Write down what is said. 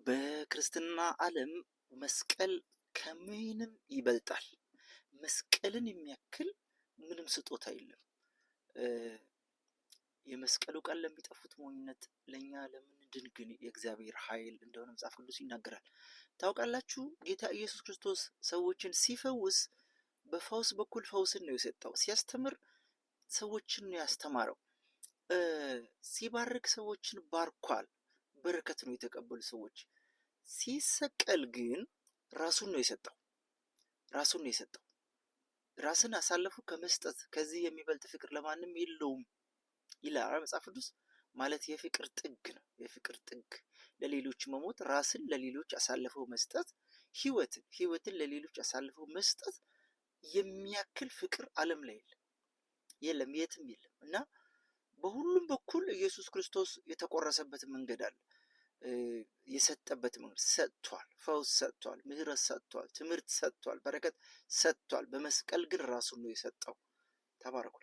በክርስትና ዓለም መስቀል ከምንም ይበልጣል። መስቀልን የሚያክል ምንም ስጦታ የለም። የመስቀሉ ቃል ለሚጠፉት ሞኝነት፣ ለእኛ ለምንድን ግን የእግዚአብሔር ኃይል እንደሆነ መጽሐፍ ቅዱስ ይናገራል። ታውቃላችሁ፣ ጌታ ኢየሱስ ክርስቶስ ሰዎችን ሲፈውስ በፈውስ በኩል ፈውስን ነው የሰጠው። ሲያስተምር ሰዎችን ነው ያስተማረው። ሲባርክ ሰዎችን ባርኳል። በረከት ነው የተቀበሉ ሰዎች። ሲሰቀል ግን ራሱን ነው የሰጠው። ራሱን ነው የሰጠው። ራስን አሳልፎ ከመስጠት ከዚህ የሚበልጥ ፍቅር ለማንም የለውም ይላል መጽሐፍ ቅዱስ። ማለት የፍቅር ጥግ ነው። የፍቅር ጥግ ለሌሎች መሞት፣ ራስን ለሌሎች አሳልፈው መስጠት፣ ህይወትን ለሌሎች አሳልፈው መስጠት የሚያክል ፍቅር ዓለም ላይ የለም፣ የለም፣ የትም የለም። እና በሁሉም በኩል ኢየሱስ ክርስቶስ የተቆረሰበት መንገድ አለ፣ የሰጠበት መንገድ ሰጥቷል። ፈውስ ሰጥቷል፣ ምህረት ሰጥቷል፣ ትምህርት ሰጥቷል፣ በረከት ሰጥቷል። በመስቀል ግን ራሱን ነው የሰጠው። ተባረኩልኝ።